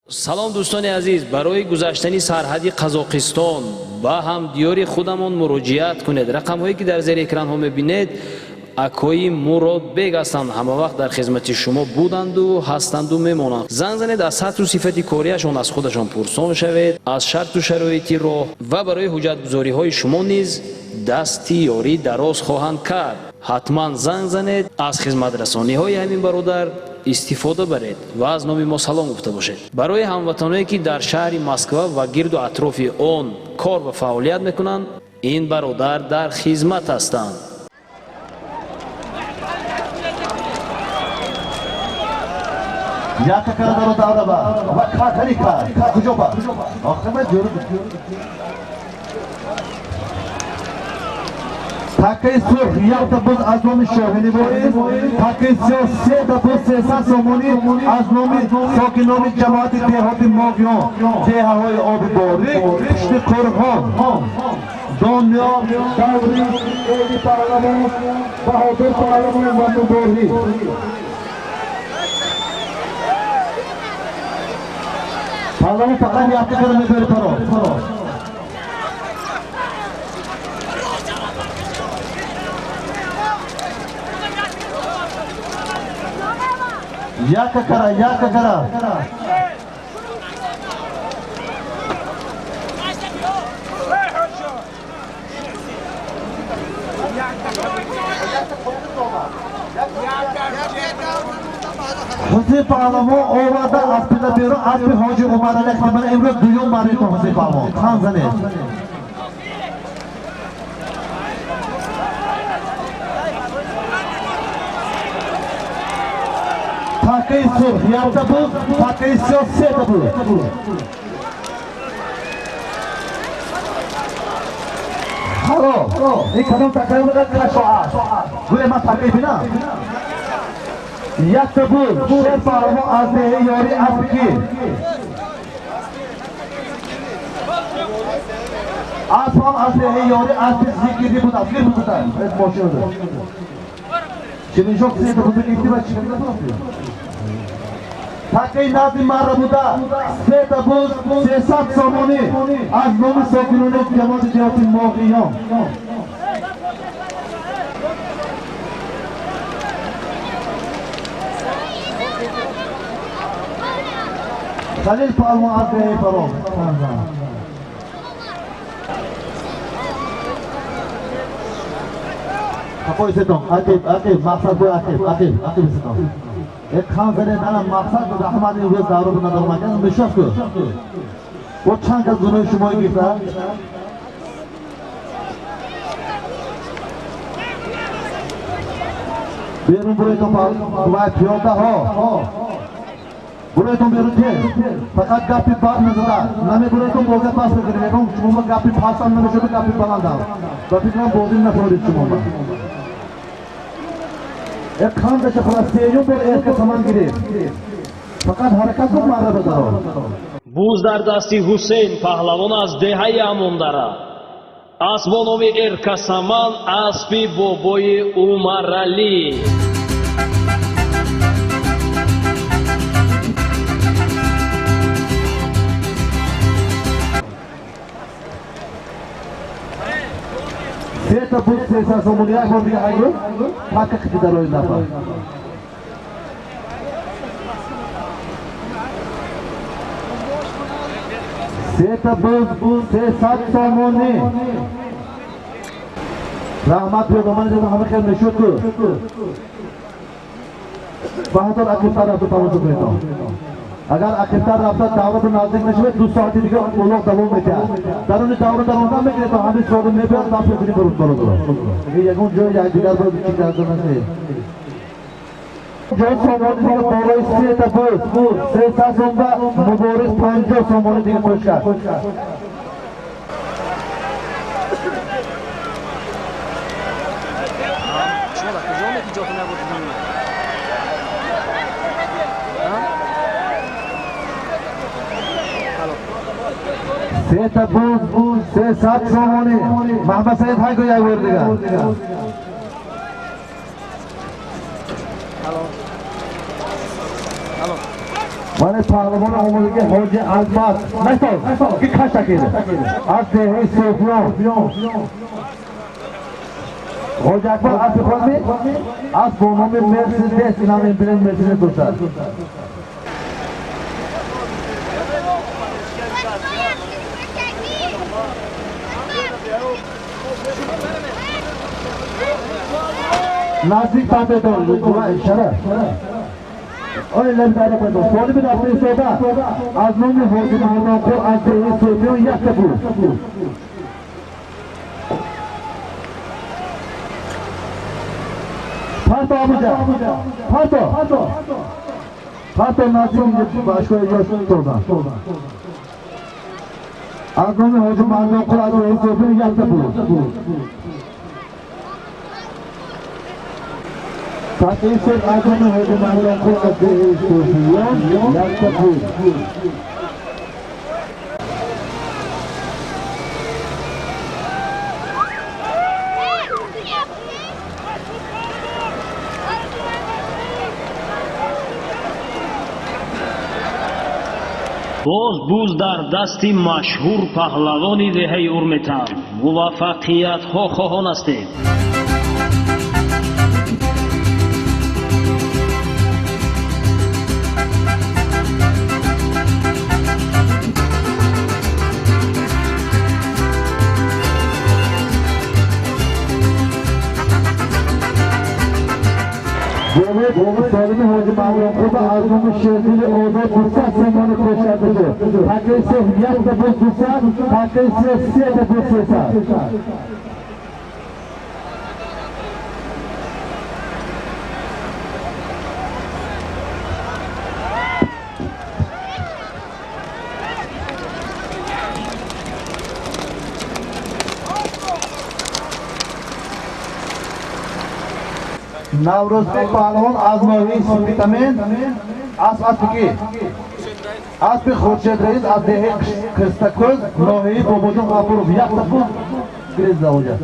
Салом дӯстони азиз, барои гузаштани сарҳади Қазоқистон ба ҳамдиёри худамон муроҷиат кунед. Рақамҳое ки дар зери экранҳо мебинед, акои Муродбек ҳастанд, ҳама вақт дар хизмати шумо буданду ҳастанду мемонанд. Занг занед, аз сатҳу сифати кориашон аз худашон пурсон шавед, аз шарту шароити роҳ ва барои ҳуҷҷатгузориҳои шумо низ дасти ёрӣ дароз хоҳанд кард. Ҳатман занг занед, аз хизматрасониҳои ҳамин бародар истифода баред ва аз номи мо салом гуфта бошед. Барои ҳамватаное ки дар шаҳри Москва ва гирду атрофи он кор ва фаъолият мекунанд, ин бародар дар хизмат ҳастанд. Яка кардаро давраба ва катари кар куҷо ба охир ман ҷӯру такаи сурх якта буз аз номи Шоҳини Борис, такаи сиёҳ сета буз 300 сомонӣ аз номи сокинони ҷамоати деҳоти Моғиён, деҳаҳои оби борик, пушти Қурғон, Дониё, Даври, Эди Паҳлавон, Баҳодур Паҳлавон ва Муборӣ. Паҳлавон фақат якта кара мебари паро. Яка кара, яка кара. Ҳусейн Паҳлавон оварда аспида берун аспи Ҳоҷи Умарали Хабар имрӯз дуюм маротиба Ҳусейн Паҳлавон. Хан занед. Такаи сурх якта буд, такаи сиёҳ сета буд. Ҳало, ин кадом такаи буда кашоат? Гӯя ман такаи бинам. Якта буд, Шер Паҳлавон аз деҳаи Ёри аспи ки? Асп ҳам аз деҳаи Ёри аспи Зикирӣ буд, аспи буд, эс мошин буд. Шириншоҳ сета буд, ки ва чӣ буд? Такаи назди марра буда сета буд 300 сомонӣ аз номи сокинони ҷамоати деҳоти Моғиён. Халил Паҳлавон аз деҳаи Фаром. Қафои сетон, ақиб, ақиб, мақсад бо ақиб, ақиб, ақиб сетон. Қан зане нана мақсад раҳмат имрӯз давра надорам акан мешав ку. Бо чанд кас гуноҳи шумо гирифта? Берун буройтон ва пиёдаҳо. Буройтон берун тез. Фақат гапи бад назада. Намебуройтон бо гап пас мекунем. Ягон шумо гапи пастам намешавад, гапи баландам. Ба фикрам бозӣ нафуродед шумо. Қандаша хулас сеюм бор эрка саман гирифт. Фақат ҳаракат кун марра бадаро. Буз дар дасти Ҳусейн Паҳлавон аз деҳаи Амондара. Асп бо номи Эрка Саман, аспи бобои Умаралӣ. Сета буд 300 сомонӣ як бор дига ҳайгӯ. Пака қити дарои нафар. Сета буд 300 сомонӣ. Раҳмат пиёдомани ҷазо ҳама хел мешуд ку. Баҳодур ақибтар рафта тамошо кунед. Агар ақибтар рафта давра наздик нашавед, 2 соати дига улоқ давом метиҳад. Даруни давра даромадан мегиред, то ҳамин сода мебиёд, дафт мекунӣ баруд бародаро. Агар ягон ҷой якдигар бояд чӣ карда нашавед. Ҷой сомони дига болои сета буд, 300 сом ва Мубориз 50 сомони дига қӯш кард. Шумо дар куҷо меки ҷотон набуд? Сета буд 300 сомонӣ. Маҳмад Саид ҳайгӯ як бор дига. Мана паҳлавон омадагӣ Ҳоҷи Азмат. Насоз, ки кашта кеда. Аз деҳаи Суфиён. Ҳоҷи Акбар аспи хонми? Асп бо номи Мерседес, инам эмблем Мерседес дошад. Наздик патетон, ишора. Оли лебдаре патетон. Солими рафта истода. Аз номи Ҳоҷи Мардонқул аз деҳаи Суфиён якта пул. Парто Абуҷа. Парто. Парто наздик башгоҳи ёш тодан. Аз номи Ҳоҷи Мардонқул аз деҳаи Суфиён якта пул. Тақисир аз номи Ҳоҷи Мардонқул аз деҳаи Суфиён якта пул. Боз буз дар дасти машҳур паҳлавони деҳаи Урметан. Муваффақиятҳо хоҳон ҳастем. Солими Ҳоҷи Мардонқул аз номи Шердили Озод 200 сомонӣ пешкаш шуд. Тақи сеҳ якта буз 200, тақи сеҳ сета буз 300. Наврӯзбек паҳлавон аз ноҳияи Спитамен, асп аспи ки? Аспи Хуршед Раис аз деҳаи Қистакӯз, ноҳияи Бобоҷон Ғафуров. Якта буз гирезда оҷа.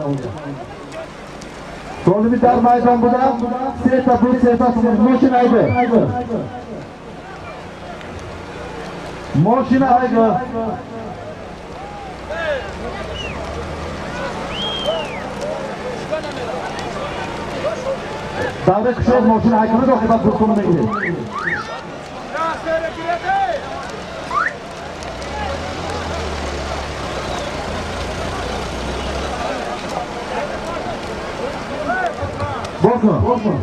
Солими дар майдон буда, сета буз, сета мошина айбе. Мошина айбе. Давре кушод мошина ҳайкунад, оқибат бурхону мегиред. Бокун.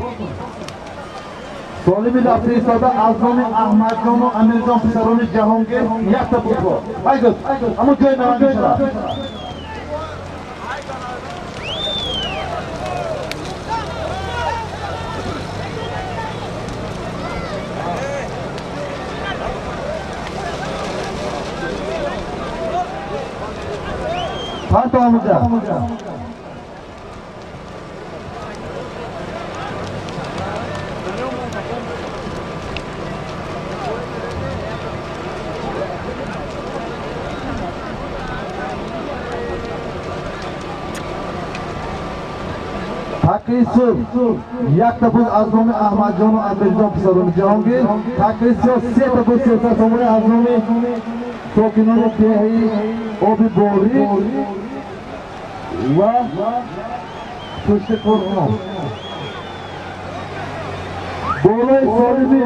Солими рафта истода аз номи Аҳмадҷону Амирҷон писарони Ҷаҳонгир якта бузро. Айгӯз, ҳамун ҷои наранги шуда. Парто Амуҷа. Тақи сурх якта буз аз номи Аҳмадҷону Амирҷон писарони Ҷаҳонгир, тақи сиёҳ сета буз 300 сомонӣ аз номи сокинони деҳаи Оби Борик ва Пушти Қуръон. Болои Солими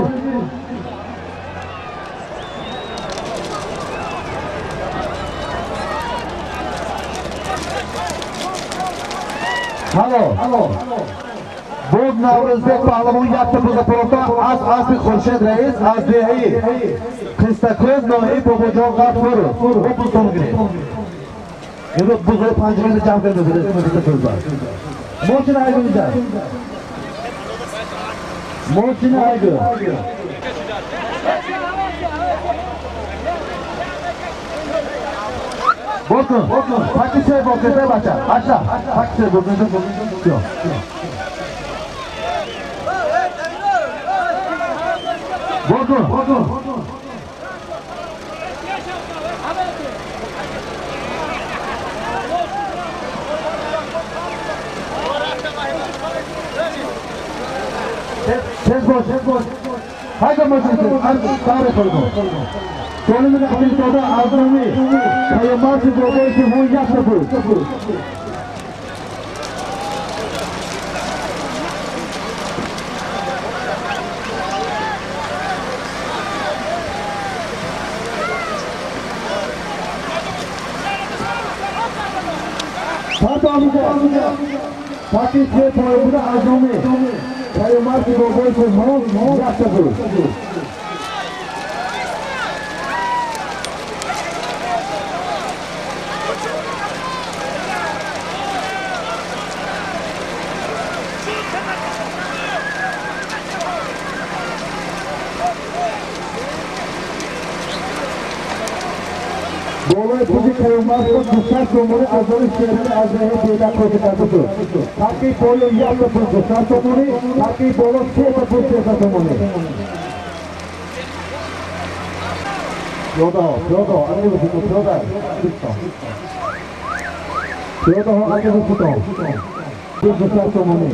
Ҳало. Боз Наврӯзбек паҳлавон якта буза пурохта аз аспи Хуршед Раис аз деҳаи Қистакӯз, ноҳияи Бобоҷон Ғафуров. Бо бузтон гиред. Имрӯз бузҳои панҷумиро ҷамъ карда Қистакӯзба. Мошина айгӯ инҷа. Мошина айгӯ. Бокун. Паки се бокун, эй бача. Аша. Паки се бокун, бокун. Бокун. Тез бош, тез бош. Ҳайда мошин давре хӯрдо. Солими Амирзода аз номи Каюмарси бобои Субҳон якта пул. Таки се поё буда аз номи Каюмарси бобои Субҳон якта пул. Болои пули Каюмарс 200 сомонӣ аз номи Шерали аз деҳаи Беда коша карда шуд. Таки поё якта пул 200 сомонӣ, таки боло сета пул 300 сомонӣ. Пиёдаҳо, пиёдаҳо, ақиб биситон, пиёда, биситон. Пиёдаҳо, ақиб биситон. 200 сомонӣ.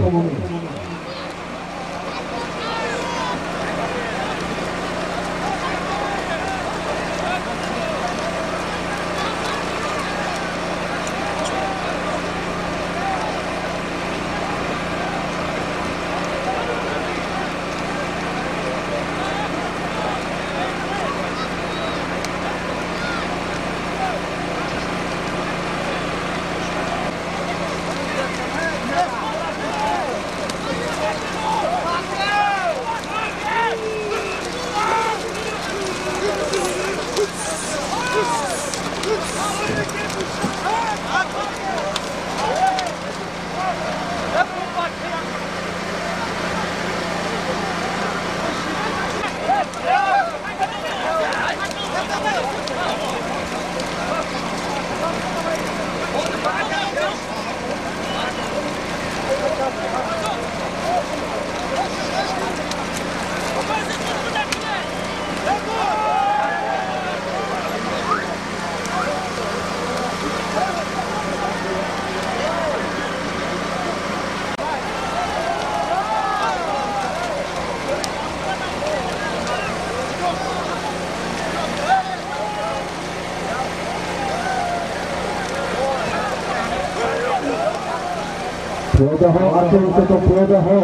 Пиёдаҳо, ақиб биситон, пиёдаҳо.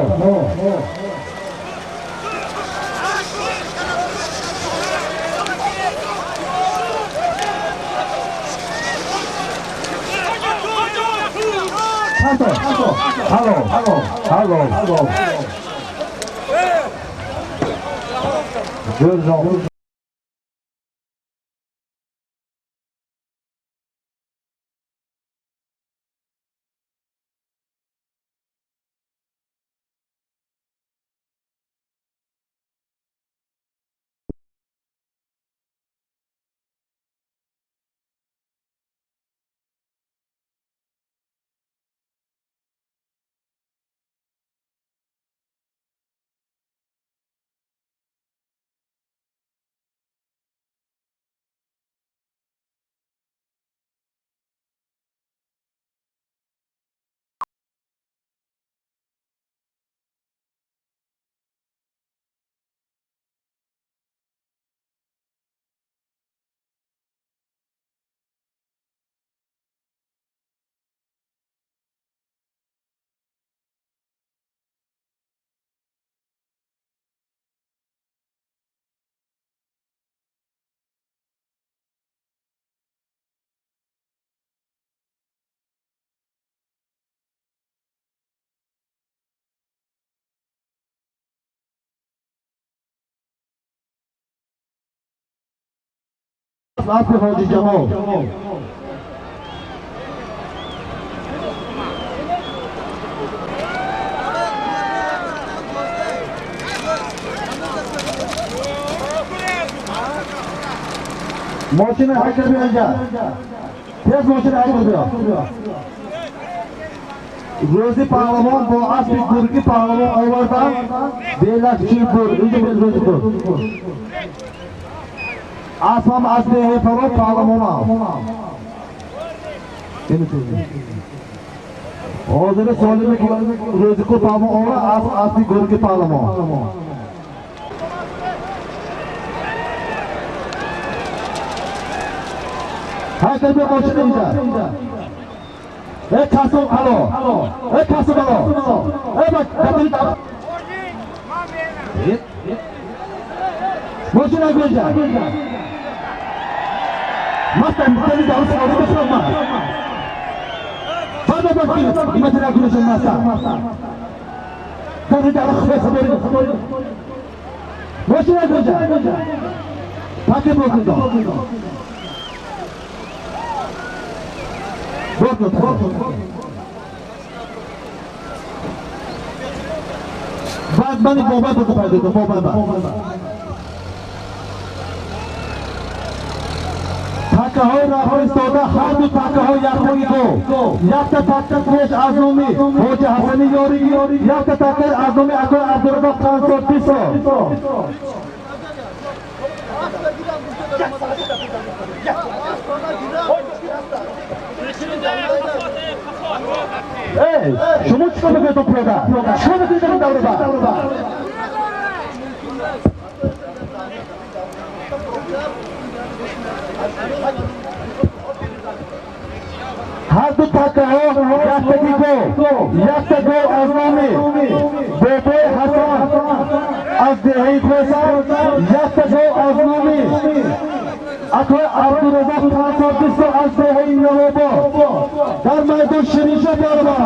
Ҳало, ҳало, ҳало, ҳало. Ҷӯрҷон. Асби Ҳоҷи Ҷамол. Мошина ҳайкар биё инҷа. Тез мошина ҳайкар биё. Рӯзи паҳлавон бо аспи гурги паҳлавон овардан, белакчи бур, инҷа буд рӯзи бур. Асп ҳам аз деҳаи Фаро, паҳлавонам. Ҳозири солими Рӯзиқул паҳлавон овард, асп аспи гурги паҳлавон. Ҳайкал бия мошина инҷа. Э касум ало. Э касум ало. Э бак мошина гӯнҷа. Мастам мутали дарус аврупа ма. Бада бак иматина гӯнҷа маста. Тани дарус хабари. Мошина гӯнҷа. Таке бокидо. Баъд мани бобай буда пайдо бобай ба. Такаҳои рафистода ҳарду такаҳо якои го. Якта така пеш аз номи Ҳоҷи Ҳасани Ёригӣ, якта така аз номи акои Абдураззоқ Қансортисо. Эй, шумо чӣ кор мекунед пиёда? Чӣ кор мекунед дар давра? Ҳарду такаҳо яктаги гол, якта гол аз номи Бобои Ҳасан аз деҳаи Кӯсар, якта гол аз номи акои Абдураззоқ Қансортисо аз деҳаи Навобод. Дар майдон Шириншоҳ баробар.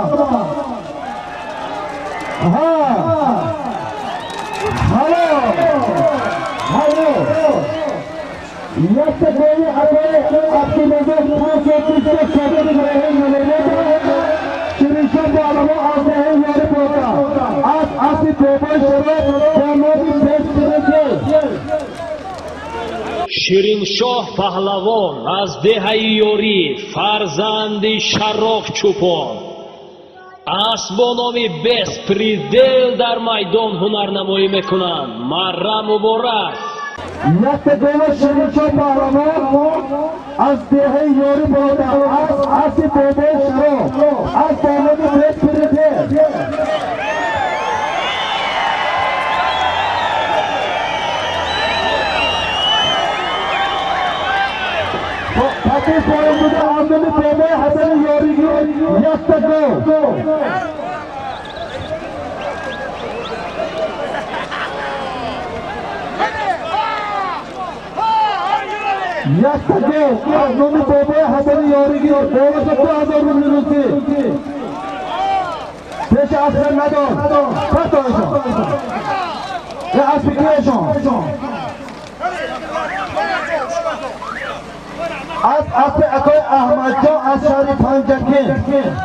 Ҳа. Ҳало. Ҳало. Якта голи акои Абдураззоқ Қансортисо сокини деҳаи Навобод, Шириншоҳ баробар аз деҳаи Ёрипота. Аз аси Бобои Шароб бо номи Беспредел. Шириншоҳ паҳлавон аз деҳаи Ёрӣ, фарзанди Шарроқ Чӯпон, асп бо номи Беспредел дар майдон ҳунарнамоӣ мекунанд. Марра муборак! Якта гола Шириншоҳ паҳлавон аз деҳаи Ёрӣ бода, аз аси Бобои Шароб, аз бо номи Беспредел. Таки поён буда аз номи Бобои Ҳасани Ёригӣ якта гол. Якта гол аз номи Бобои Ҳасани Ёригӣ болоша 2000 рубли русӣ. Пеши аспа надор. Партоишон. Я аспи киешон. Аз аспи акои Аҳмадҷон аз шаҳри Панҷакент.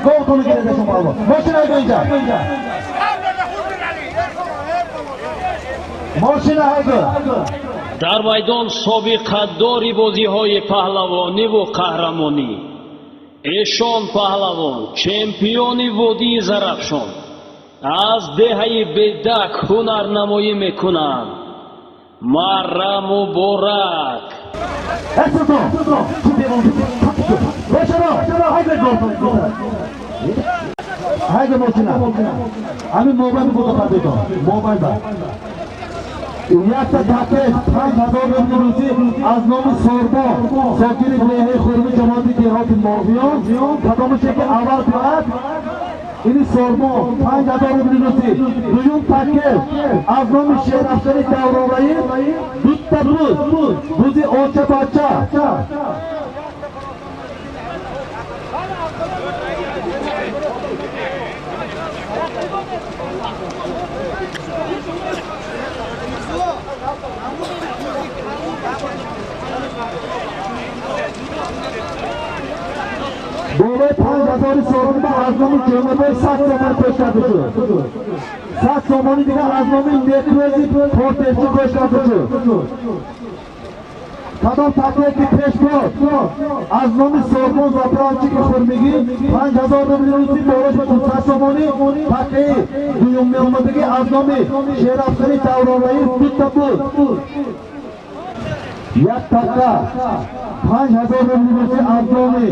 Голтону гирифта шумо алло. Мошина инҷа. Мошина ҳайгу. Дар майдон собиқадори бозиҳои паҳлавониву қаҳрамонӣ. Эшон паҳлавон, чемпиони водии Зарафшон, аз деҳаи Бедак ҳунарнамоӣ мекунанд. Марра муборак! Ҳайгу мошина. Ҳамин мобайл буда падидо. Мобайл ба. Якта такеш 5000 рубли русӣ аз номи Сорбон, сокини деҳаи Хурми ҷамоати деҳоти Моғиён. Кадомаше ки аввал биёяд, ини Сорбон 5000 рубли русӣ. Дуюм такеш аз номи Шерафшани Давронраис дута буз, бузи оча бача. Болои 5000 сомонӣ аз номи Ҷумъабой 100 сомонӣ пеш карда шуд. 100 сомонӣ дигар аз номи Некрӯзи Портевчӣ пеш карда шуд. Кадом такое ки пеш буд аз номи Сорбон заправщики Хурмигӣ 5000 рубли русӣ болош ба 200 сомонӣ. Такаи дуюм меомадагӣ аз номи Шерафшани Давронраис дута буд. Як така 5000 рубли русӣ аз номи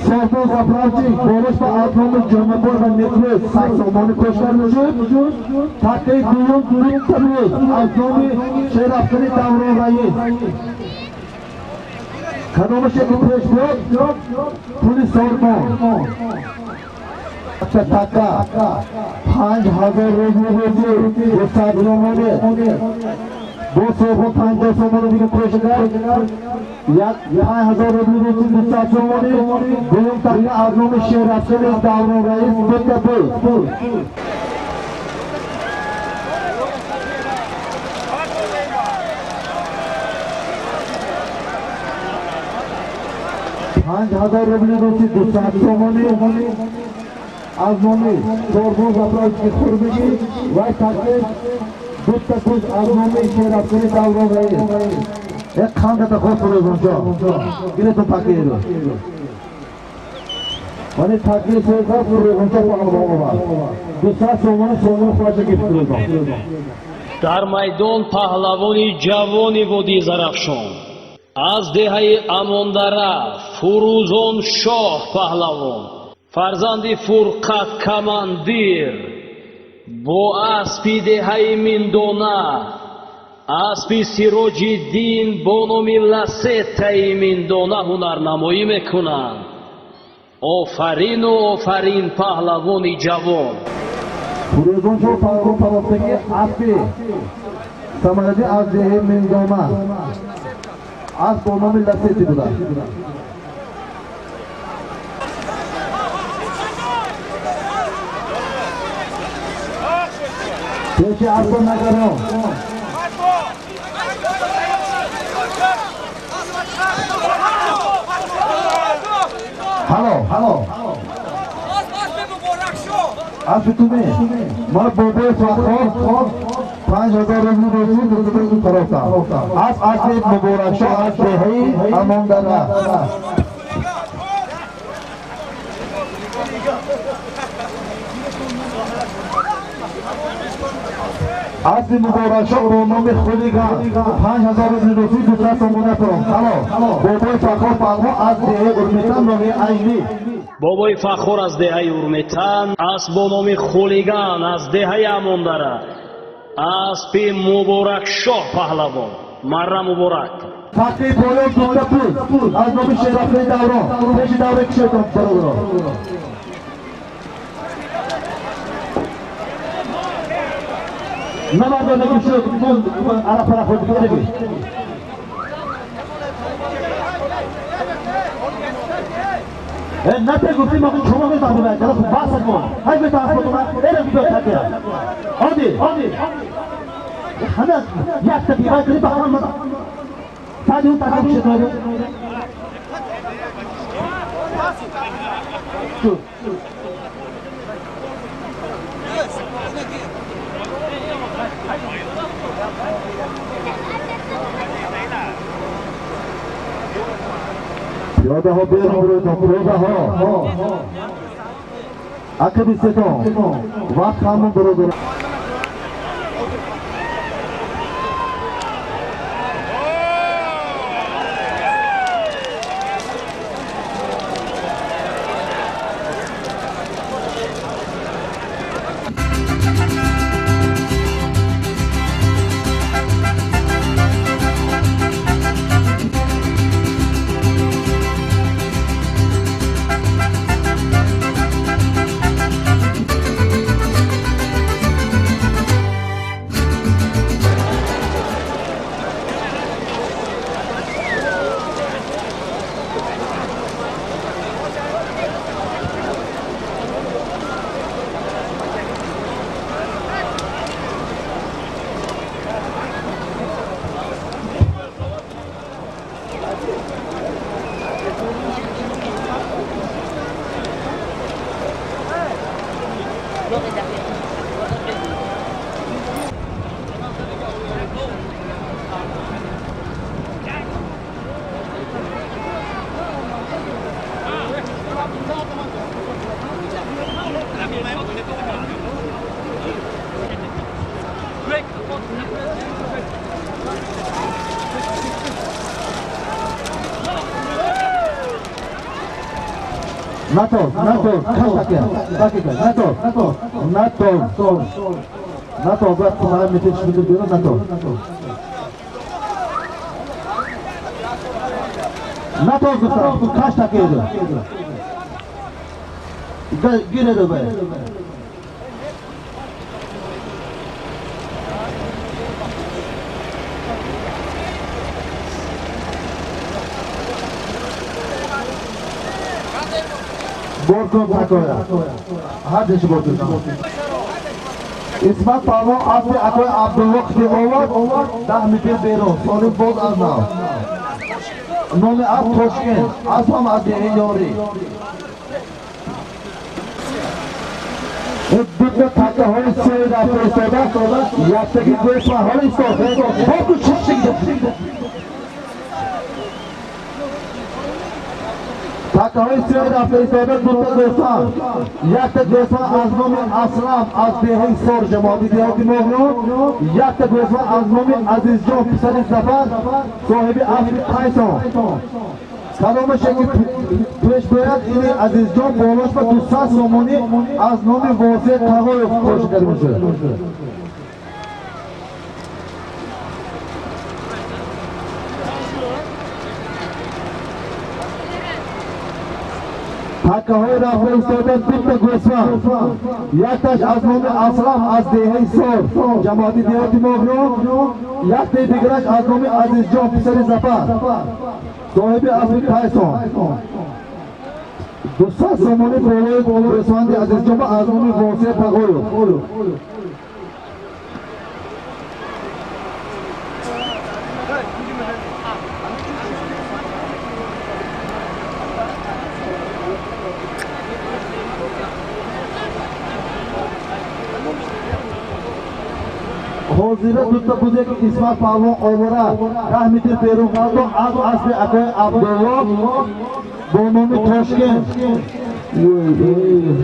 Сорбон заправщик болош ба аз номи Ҷумъабой ва Некрӯз 100 сомонӣ пеш карда шуд. Такаи дуюм дута буд аз номи Шерафшани Давронраис. Кадомаше ки пеш буд, пули сорбон. Така 5000 рубли русӣ, 200 сомонӣ. Бо сорбон 50 сомонӣ дига пеш кард. Як 5000 рубли русӣ, 200 сомонӣ. Дуюм така аз номи Шерафшини Даврон раис дута пул. 5000 рубли русӣ, 200 сомонӣ аз номи сорбон заправки Хурмигӣ ва такриб дута куз аз номи Шерафшини Даврон раис. Як қандата хос Фурӯзоншоҳ. Гиретон такриро. Вале такрир созад Фурӯзоншоҳ паҳлавон омад. 200 сомонӣ сомони худашо гирифт Фурӯзон. Дар майдон паҳлавони ҷавони водии Зарафшон аз деҳаи Амондара Фурӯзон шоҳ паҳлавон, фарзанди Фурқат камандир, бо аспи деҳаи Миндона, аспи Сироҷиддин бо номи Ласетаи Миндона ҳунарнамоӣ мекунанд. Офарину офарин паҳлавони ҷавон. Фурӯзон шоҳ паҳлавон парофтаги аспи Самаради аз деҳаи Миндона, асп бо номи Ласети буда. Пеши аспо нагарон. Ҳало, ҳало. Аспи ту не. Мо бобои Фахор 5000 рубли русӣ, 200 тарофта. Асп аспи Муборакшоҳ аз деҳаи Амондара. Аспи Муборакшоҳ бо номи Хулиган 5000 рубли русӣ, 200 сомона фурӯхт. Ҳало, бобои Фахор паҳлавон аз деҳаи Урметан ноҳияи Айнӣ. Бобои Фахор аз деҳаи Урметан, асп бо номи Хулиган аз деҳаи Амондара, аспи Муборакшоҳ паҳлавон. Марра муборак. Фақи поён дута пул аз номи Шерафшини Даврон. Пеши давра кишетон бародарон. Намардона кишет, ара пара худ кунед. Нате гуфти ма шумо мефаҳмед, ҷалас баҳс кун. Ҳай бетаҳаффуз кун, эрам биё такя. Оди, оди. Ҳама як дақиқа кунӣ ба ҳама. Сади он такя кишет. Пиёдаҳо берун биройтон, пиёдаҳо. Ақиби сетон. Вақт ҳамон бародарон. Натор, натор, каш такя, натор, натор, натор, бояд мара метиш биду берун, натор. Натоз гуфтам, каш такеду. Гиреду бе. Боркун такоя. Ҳардеш боркун. Исмат паҳлавон аспи акои Абдулло қити овард, 10 метр берун, соли боз аз нав. Номи асп Тошкент, асп ҳам аз деҳаи Ёрӣ. Дута такаҳои сеи рафта истода, яктаги гӯсфанд ҳоло истод. Боркун чӣ такаҳои сеи рафта истода, дута гӯсфанд. Якта гӯсфанд аз номи Аслам аз деҳаи Сор ҷамоати деҳоти Моҳиён, якта гӯсфанд аз номи Азизҷон писари Зафар соҳиби аспи Тайсон. Кадомаше ки пеш бояд ини Азизҷон болош ба 200 сомонӣ аз номи Восеъ Тағоев қош карда мешавад. Такаҳои рафта истода дута гӯсфанд, якташ аз номи Аслам аз деҳаи Сор ҷамоати деҳоти Моҳиён, яктаи дигараш аз номи Азизҷон писари Зафар соҳиби аспи Тайсон. 200 сомонӣ болои гӯсфанди Азизҷон аз номи Восеъ Тағоев. Ҳозира дута бузе ки Исмат паҳлавон овора 10 метр берун қалдо аз аспи акои Абдулло бо номи Тошкент.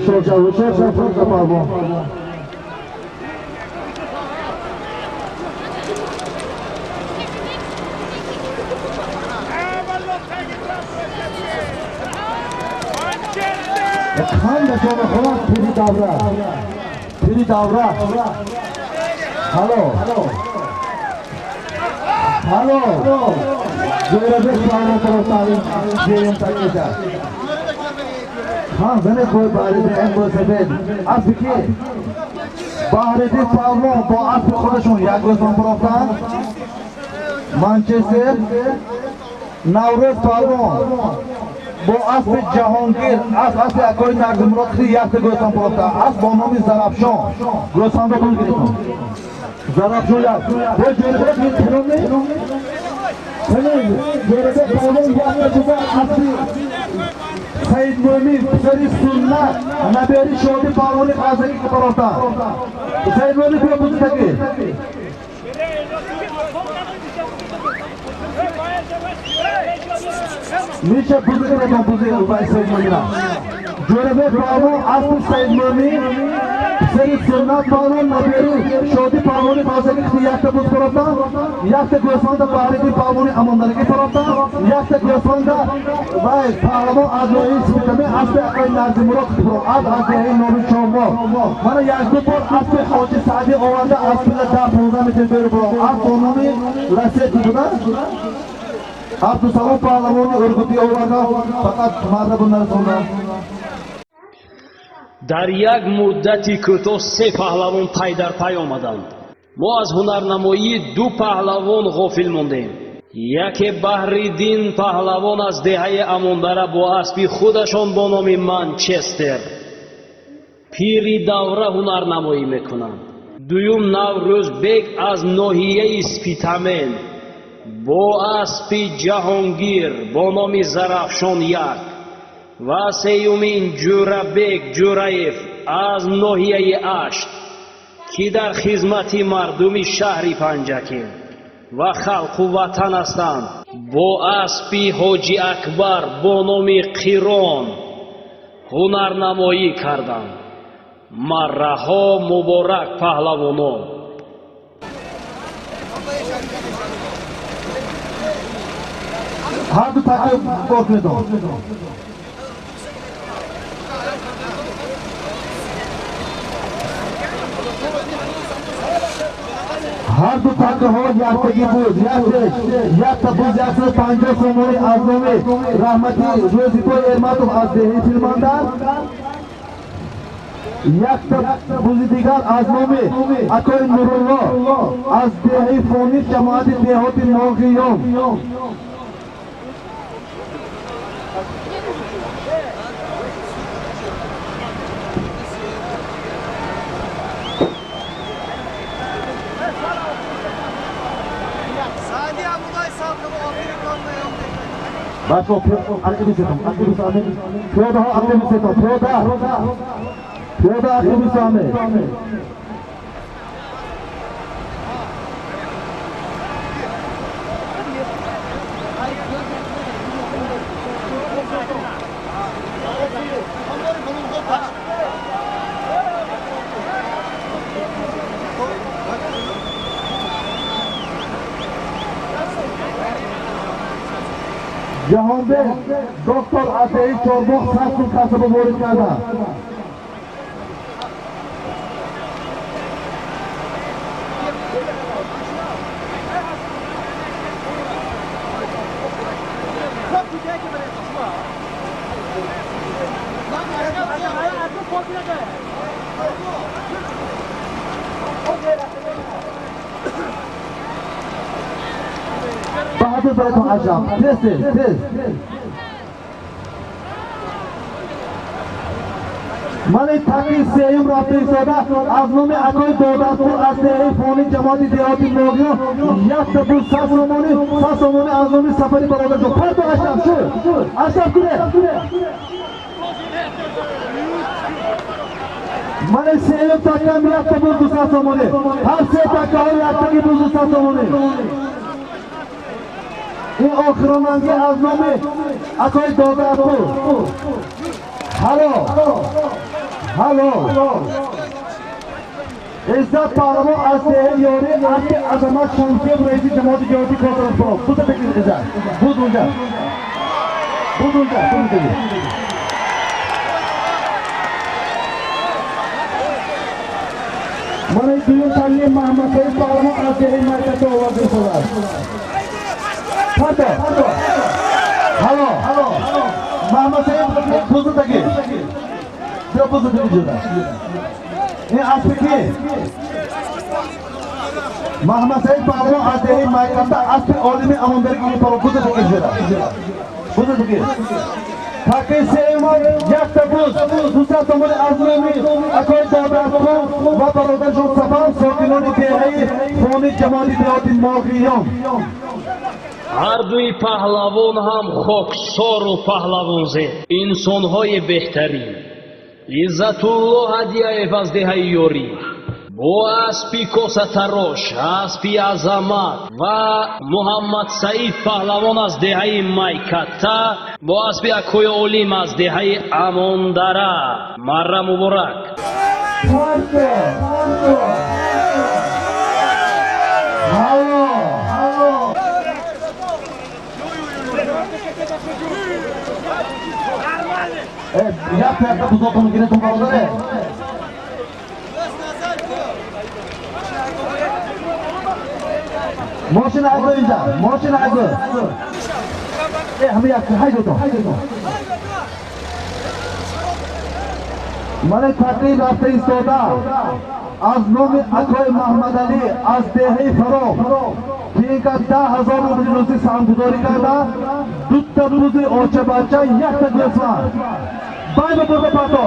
Шоша шоша шоша паҳлавон. Ханда шома хонам пири давра. Пири давра. Ҳало. Ҳало. Ҷӯрабек паҳлавон тарафтарин ҷеем такида. Хан зане қӯй Баҳриддин ин гӯсафед. Аспи ки? Баҳриддин паҳлавон бо аспи худашон як гӯсфанд бурофтанд. Манчестер Наврӯз паҳлавон бо аспи Ҷаҳонгир, аспи акои Нарзимурод хи якта гӯсфанд бурофтанд. Асп бо номи Зарафшон. Гӯсфандро пул гирифтанд. Зарафшон як. Бо ҷӯрабек метавонӣ? Ҷӯрабек паҳлавон якта гӯсфанд аспи Саид Мӯмин писари Суннат набери Шоди паҳлавони Қазаки бурофтанд. Саид Мӯмин биё бузи таки. Миша бузи гирифтан бузи Саид Мӯмина. Ҷӯрабек паҳлавон аспи Саид Мӯмин писари Суннат паҳлавон набери Шоди паҳлавони Қазаки якта буз бурофтанд, якта гӯсфанда Баҳриддин паҳлавони Амондарагӣ бурофтанд, якта гӯсфанда вай паҳлавон аз ноҳияи Спитамен аспи акои Нарзимурод аз ноҳияи Ноби Чормо. Мана як-ду бор аспи Ҳоҷи Саъдӣ оварда аспила 10-15 метр беру бурофт. Асп бо номи Ласети буда. Абдусалом паҳлавони Ургутӣ оварда, фақат марда бу нарасонда. Дар як муддати кӯтоҳ се паҳлавон пай дар пай омаданд. Мо аз ҳунарнамоии ду паҳлавон ғофил мондем. Яке Баҳриддин паҳлавон аз деҳаи Амондара бо аспи худашон бо номи Манчестер пири давра ҳунарнамоӣ мекунанд. Дуюм Наврӯзбек аз ноҳияи Спитамен бо аспи Ҷаҳонгир бо номи Зарафшон як ва сеюмин Ҷӯрабек Ҷӯраев аз ноҳияи Ашт ки дар хизмати мардуми шаҳри Панҷакент ва халқу ватан ҳастанд бо аспи Ҳоҷи Акбар бо номи Қирон ҳунарнамоӣ карданд. Марраҳо муборак паҳлавонон. Ҳар ду таки бор кунедон. Ҳар ду такаҳо яктагӣ буд, яктеш якта буз 150 сомонӣ аз номи раҳмати Рӯзибой Эрматов аз деҳаи Тилмандар, якта бузи дигар аз номи акои Нурулло аз деҳаи Фониш, ҷамоати деҳоти Моғиён. Бачаҳо, пиёдаҳо ақиб бисетон, пиёда, пиёда ақиб бисоме. Ҷаҳонбек доктор аз деҳаи Чорбоғ 100 сум касаба ворид карданд. Баҳадур баратон аҷаб, тез тез тез. Ман таки сеюм рафта истода аз номи акои Додастур аз деҳаи Фони, ҷамоати деҳоти Моғиён, якта буз 100 сомонӣ, 100 сомонӣ аз номи Сафари бародарҷон. Парто Ашраф, шу Ашраф куре. Ман сеюм такам якта буз 200 сомонӣ, ҳар се такаҳо яктаги буз 200 сомонӣ. Ин охиронанги аз номи акои Додастур. Ҳало, ҳало. Иззат паҳлавон аз деҳаи Ёрӣ, аспи Азамат Шамсиев, раиси ҷамоати деҳоти Косарпуров. Буза бикунед, Иззат. Буз унҷа. Буз унҷа, буз унҷа. Мана дуюм танги Маҳмадсаид паҳлавон аз деҳаи Майката оварда истодааст. Парто. Ҳало. Маҳмадсаид буза таги. Биё буза таги ҷуда. Ин аспи ки? Маҳмадсаид паҳлавон аз деҳаи Майката, аспи олими Амонберги Паро, буза таги ҷуда. Буза таги. Таки сеюма якта буз 200 сомонӣ аз номи акои Додастур ва бародаршон Сафар, сокинони деҳаи Фони, ҷамоати деҳоти Моғиён. Ҳар дуи паҳлавон ҳам хоксору паҳлавонзеб, инсонҳои беҳтарин. Иззатулло Ҳадияев аз деҳаи Ёрӣ бо аспи косатарош, аспи Азамат ва Муҳаммадсаид паҳлавон аз деҳаи Майката бо аспи акои Олим аз деҳаи Амондара. Марра муборак. Як пиёда бузотон гиретон бародаре. Мошин айгу инҷа, мошин айгу. Ҳама як ҳайдотон. Ман тақриб рафта истода аз номи акои Маҳмадалӣ аз деҳаи Фарох, ки инка 10 000 рубли русӣ саҳмгузорӣ карда, дута бузи очабача, якта гӯсфанд. Байду бурда парто.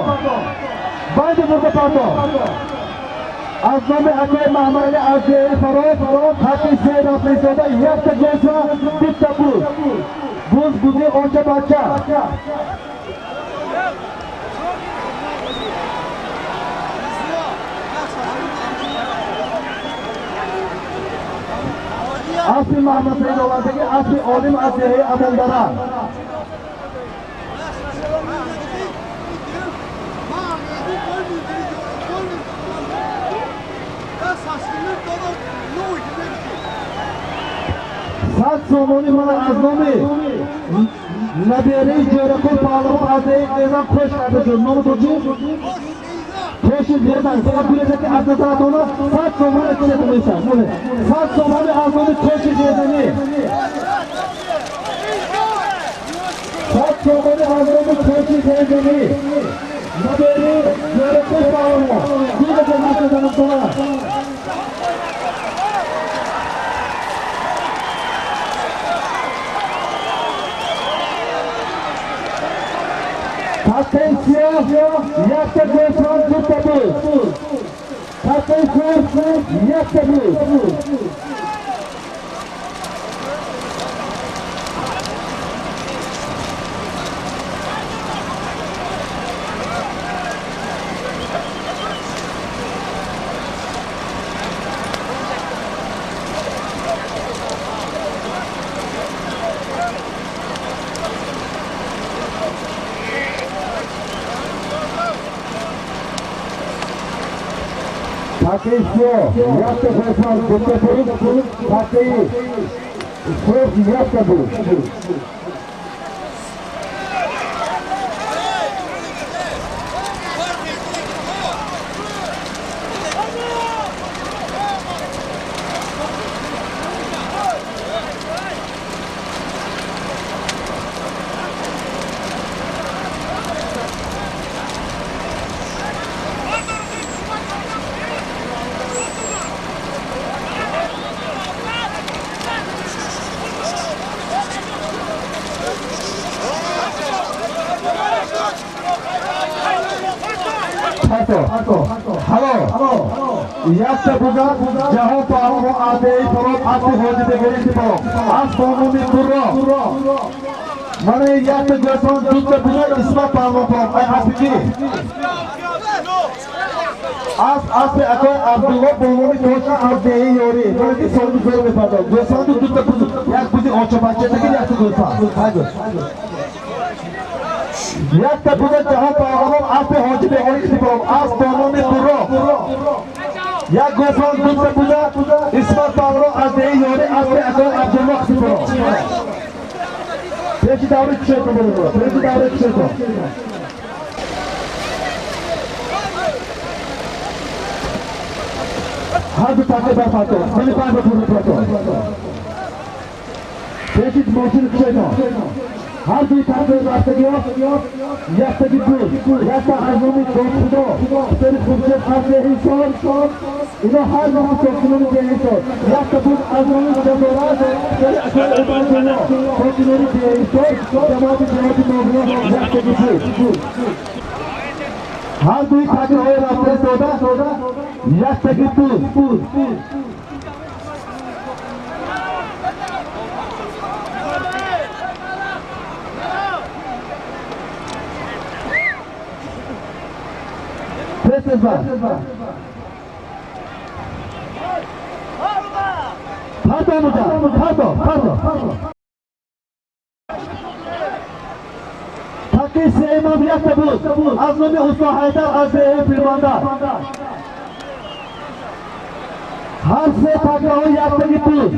Байду бурда парто. Аз номи акои Маҳмадалӣ аз деҳаи Фарох, ҳаққи се рафта истода, якта гӯсфанд, дута буз. Буз бузи очабача. Аспи Маҳмадсаид овардаги, аспи Олим аз деҳаи Амондара. 100 сомонӣ мана аз номи набераи Ҷӯрақул паҳлавон аз деҳаи Қезан қӯш карда шуд. Номи ту чӣ? Тоши ғезан фақат гуреза ки аз назаратона 100 сомона кисета мешавад. 100 сомона аз номи тоши ғезанӣ. 100 сомона аз номи тоши ғезанӣ. Набери зиёраткаш паҳлавон. Гуреза назаратона. Таққаи сиёҳ якта гӯсфанд дута буз. Таққаи сурх якта буз. Таққаи сиёҳ якта гӯсфанд дута буз. Таққаи сурх якта буз. Якта буза ҷаҳон паҳлавон адеи пароб аспи ҳоҷи бегорити пароб асп бо номи Турро. Мана якта гӯсфанд дута буза Исмат паҳлавон пароб. Ай аспи ки? Асп аспи акои Абдулло бо номи Тоши адеи ёрӣ. Мана ки соли зор мепардод. Гӯсфанду дута буз, як бузи очабачатаги якта гӯсфанд. Якта буза ҷаҳон паҳлавон аспи ҳоҷи бегорити пароб асп бо номи Турро. Як гӯсфанд дута буза Исмат паҳлавон аз деҳи ёрӣ аспи акои Абдулло қисипро. Пеши даври кушойтон бародаро, пеши даври кушойтон. Ҳар ду таққа барпартон, сини панҷ ба пурри пуратон. Пеши мошини кушойтон. Ҳар дуи таққаи рафтагиҳо яктаги буз, якта аз номи Додхудо, писари Хуршед аз деҳи Ҳисор, ино ҳар ду сокинони деҳи Ҳисор. Якта буз аз номи Ҷазорат, писари акои Убайдулло, сокинони деҳи Ҳисор, ҷамоати деҳоти Моғиён, яктаги буз. Ҳар дуи таққаҳои рафта истода яктаги буз. Парто мужа, парто, парто. Таққи сеюмам якта буз аз номи Усто Ҳайдар аз деҳаи Пирбандар. Ҳар се таққаҳо яктаги буз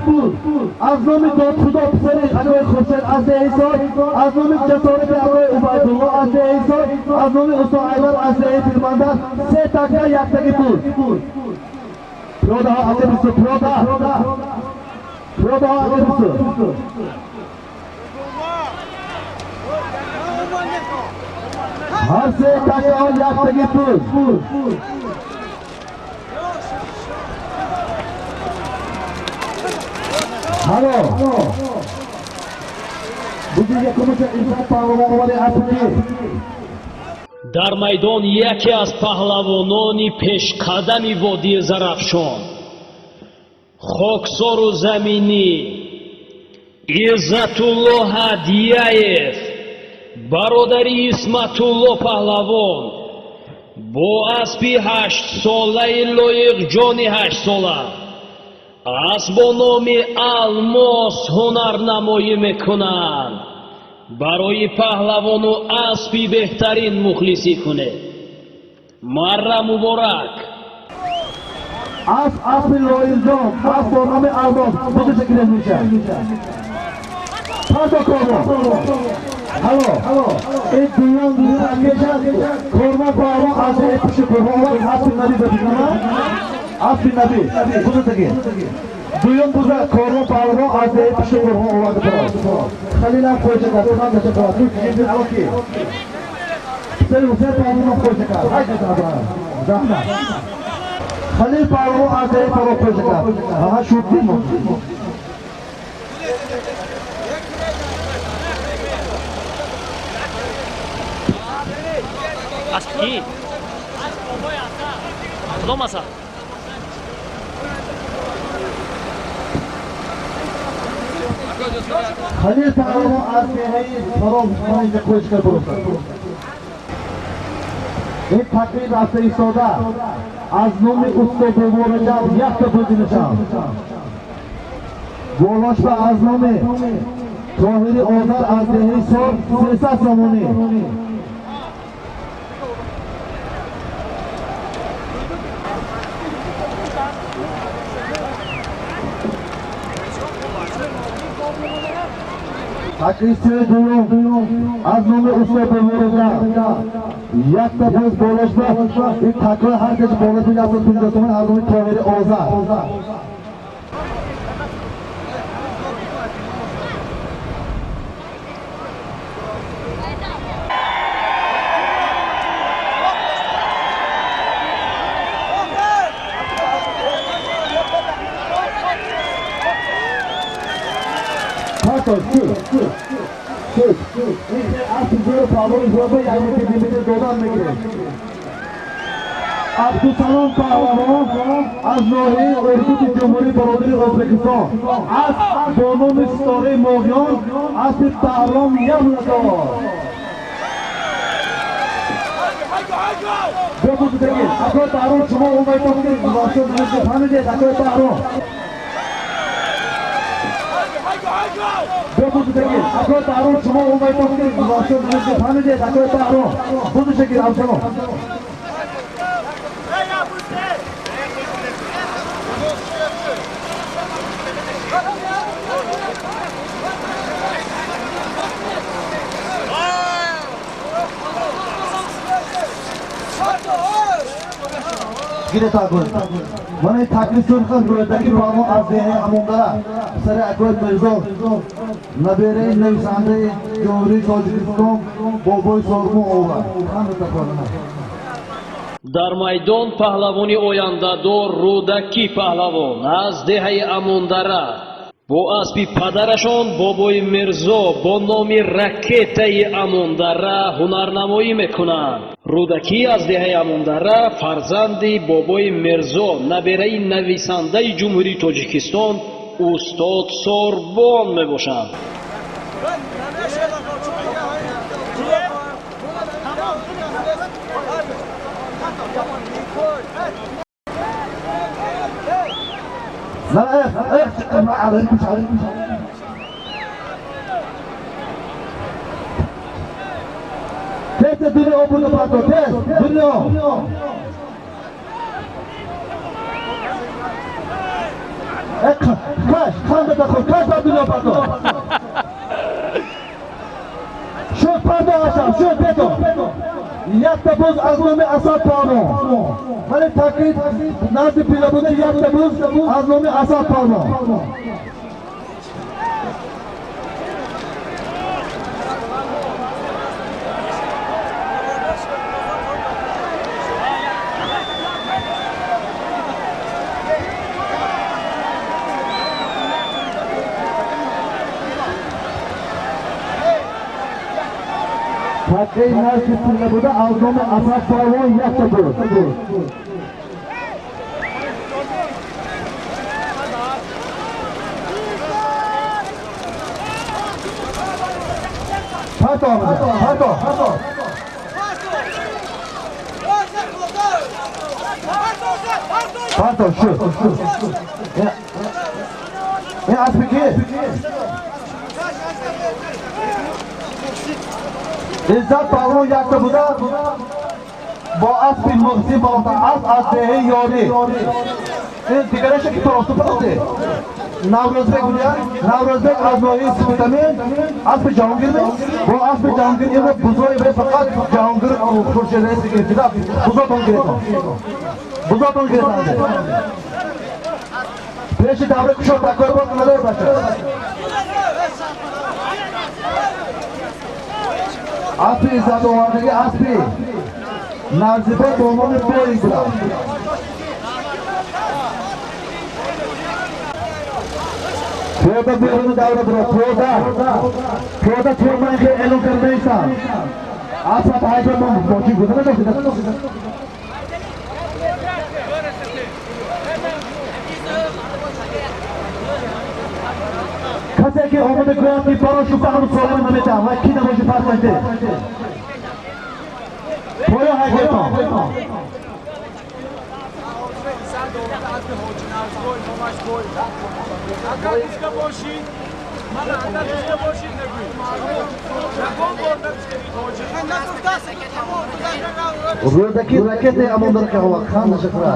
аз номи Додхудо писари акои Хуршед аз деҳаи Ҳисор, аз номи Ҷасорати акои Убайдулло аз деҳаи Ҳисор, аз номи Усто Ҳайдар аз деҳаи Пирбандар се таққа яктаги буз. Пиёдаҳо ақибису, пиёда. Пиёдаҳо ақибису. Ҳар се таққаҳо яктаги буз. Ҳало. Бузи якумаша Исмат паҳлавон омади аспи. Дар майдон яке аз паҳлавонони пешқадами водии Зарафшон, хоксору заминӣ Иззатулло Ҳадияев, бародари Исматулло паҳлавон, бо аспи ҳаштсолаи Лоиқҷони ҳаштсола асп бо номи Алмос ҳунарнамоӣ мекунанд. Барои паҳлавону аспи беҳтарин мухлисӣ кунед. Марра муборак. Асп аспи Лоиқҷон, асп бо номи Алмос. Бузиша гирез мешавад. Парто корро. Алло, ин дуюм такеша Корвон паҳлавон аз деҳаи пушти кӯҳҳо овард, аспи Наби ба фикрам, аспи Наби бузатаги. Дуюм буза Корвон паҳлавон аз деҳаи пушти кӯҳҳо оварда бурад. Халилам хоҳиша кард, хандаша кард. Алло ки? Писари Ҳусайн паҳлавонам хоҳиша кард. Ҳай каса заҳмат. Халил паҳлавон аз деҳаи Фарох хоҳиша кард. Аҳа, шуд дим. Асп ки? Кудом асаб? Халил паҳлавон аз деҳаи Фарох инҷа хоҳиш кард бурад. Ин тақриб рафта истода аз номи устод Бобораҷаб якта бузи нишон. Болошба аз номи Тоҳири Озар аз деҳаи Сор 300 сомонӣ. Такрисиёи дуюм аз номи устод Бобораҷаб якта буз болошба. Ин такрор ҳар каси болошба 150 сомонӣ аз номи Тоҳири Озар. Шуд. Ин аспи зӯри паҳлавони зӯрба як метр додан мегиред. Абдусалом паҳлавон аз ноҳияи Ургути Ҷумҳурии бародари Ӯзбекистон. Асп бо номи Ситораи Моғиён, аспи Баҳром Явлатов. Бепурсидагӣ, акои Баҳром, шумо умеддор ки гузошта намешавад, фаҳмидед, акои Баҳром? Бепурсидагӣ, акои Баҳром, шумо умеддор ки гузошта намешавад, фаҳмидед, акои Баҳром? Бузушагир, Абдусалом. Гире такун. Мана ин такри сурх аст, Рӯдаки паҳлавон аз деҳаи Амондара. Писари акои Мирзо, набераи нависандаи Ҷумҳурии Тоҷикистон Бобои Сорбон овард. Дар майдон паҳлавони ояндадор Рӯдакӣ паҳлавон аз деҳаи Амондара бо аспи падарашон Бобои Мирзо бо номи Ракетаи Амондара ҳунарнамоӣ мекунанд. Рӯдакӣ аз деҳаи Амондара фарзанди Бобои Мирзо, набераи нависандаи Ҷумҳурии Тоҷикистон устод Сорбон мебошанд. لا اخ اخ تست دنیا بودو پاتو تست دنیا کاش خنده تخور کاش با دنیا پاتو شد پاتو آشام شد پتو якта буз аз номи Асад паҳлавон. Вале такрид назди пила буда якта буз аз номи Асад паҳлавон. Такри назди пила буда аз номи Асад паҳлавон якта буз. Парто, парто, парто, шуд. Ин аспи кист? Иззат паҳлавон якта буда бо аспи Муҳсин болта асп аз деҳаи Ёрӣ. Ин дигараша ки паросту паросте? Наврӯзбек буда, Наврӯзбек аз ноҳияи Спитамен, аспи Ҷаҳонгир бо аспи Ҷаҳонгир имрӯз бузои вай фақат Ҷаҳонгир Хуршед раис гирифтида. Бузотон гирифтон, бузотон гирифтанд. Пеши давра кушод такрор бор надор бача. Аспи иззатовардагӣ аспи Нарзибек бо номи Боинг буданд. Пиёда беруни давра биро, пиёда. Пиёда тӯрман ки эълон карда нестанд. Асаб ҳайфа мо мошин гуза надоштед. Касе ки омода гӯяд ки баро шуфта ҳанӯз солима наметаҳам, вай ки набоши фарқ накунед. Поё ҳайфетон. Рӯдаки ракете амондар ки хан нашахра.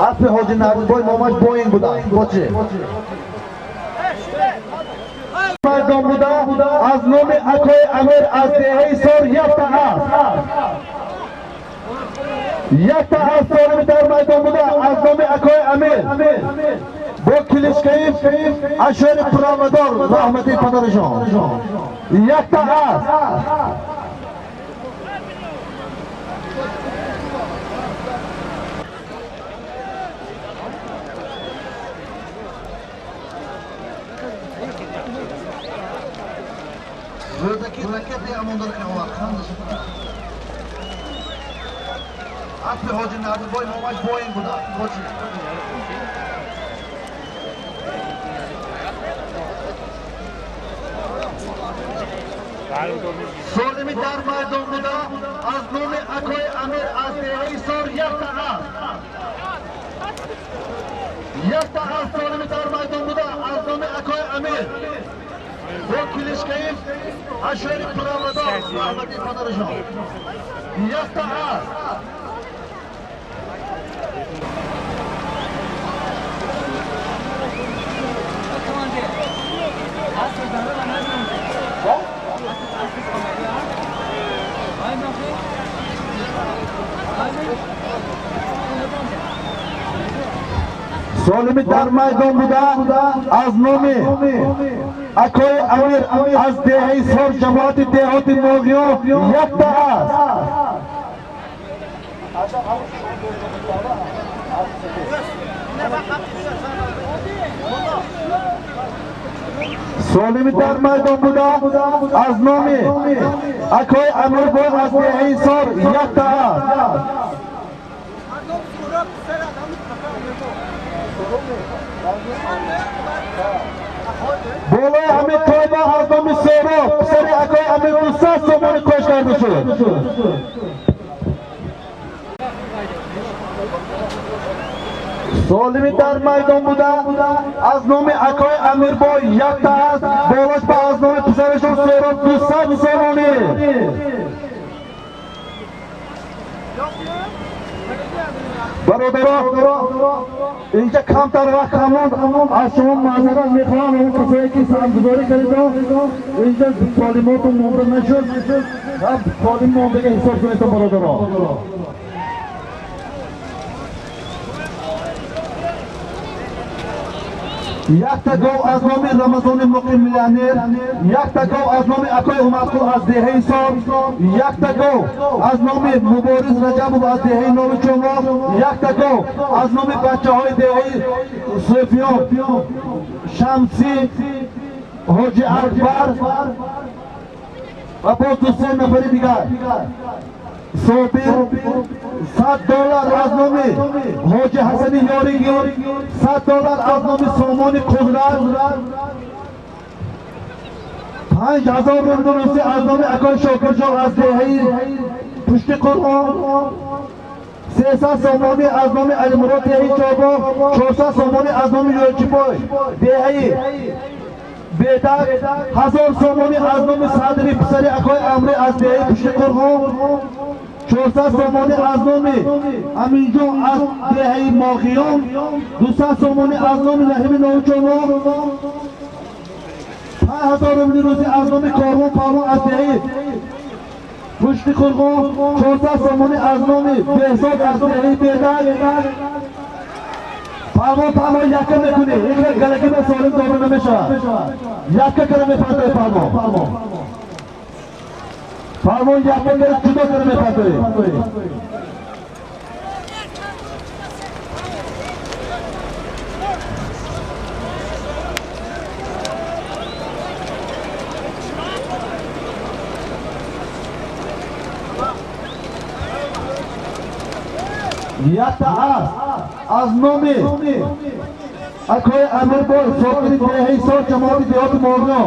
Аспи Ҳоҷи Нарзибой номаш Боинг буда. Бочи. Майдон буда аз номи акои Амир аз деҳаи Сор якта асп. Якта асп солими дар майдон буда аз номи акои Амир. Бо килишкаи ашёри пуравадор раҳмати падарашон. Якта асп. Рӯдаки ракете амондар ки хан нашахра. Аспи Ҳоҷи Нарзибой номаш Боинг буда. Бочи. Солими дар майдон буда аз номи акои Амир аз деҳаи Сор якта асп. Якта асп солими дар майдон буда аз номи акои Амир. Бо килишкаи ашёри пуравадор раҳмати падарашон. Якта асп. Солими дар майдон буда аз номи акои Амир аз деҳаи Сор ҷамоати деҳоти Моғиё якта асп. Солими дар майдон буда аз номи акои Амирбой аз деҳаи Сор якта асп. Болои ҳамин тойба аз номи Сороб писари акои Амир 200 сомонӣ кош карда шуд. Солими дар майдон буда аз номи акои Амирбой якта асп, болош ба аз номи писарашон Сороб 200 сомонӣ. Бародаро, инҷа камтар вақт ҳамон аз шумо маъзарат мехоҳам, он касое ки саҳмгузорӣ кардед, инҷа солимотон монда нашуд, солим мондага ҳисоб кунед, бародаро. Якта гов аз номи Рамазони Муқим миллионер, якта гов аз номи акои Умарқул аз деҳаи Сор, якта гов аз номи Мубориз Раҷабов аз деҳаи Нови Чомоқ, якта гов аз номи бачаҳои деҳаи Суфиён, Шамсӣ, Ҳоҷи Акбар ва боз ду-се нафари дигар. Собир $100 аз номи Ҳоҷи Ҳасани Ёрингӣ, $100 аз номи Сомони Қудрат, 5000 рубли русӣ аз номи акои Шокирҷон аз деҳаи Пушти Қуръон, 300 сомонӣ аз номи Алимурод деҳаи Чобоқ, 400 сомонӣ аз номи Ёлчибой деҳаи Бедак, 1000 сомонӣ аз номи Садри писари акои Амрӣ аз деҳаи Пушти Қуръон, 400 сомонӣ аз номи Аминҷон аз деҳаи Моғиён, 200 сомонӣ аз номи Раҳими Новучоно, 5000 рубли русӣ аз номи Корвон Палвон аз деҳаи Пушти Қурғон, 400 сомонӣ аз номи Беҳзод аз деҳаи Бедак. Палвон палвон якка мекунӣ, ҳеҷ галагӣ ба солим дода намешавад. Якка кара мепартои палвон. Палвон якка кара ҷудо кара мепартои. Якта аст аз номи акои Амирбой сокини деҳаи Сор ҷамоати деҳоти Моғиён.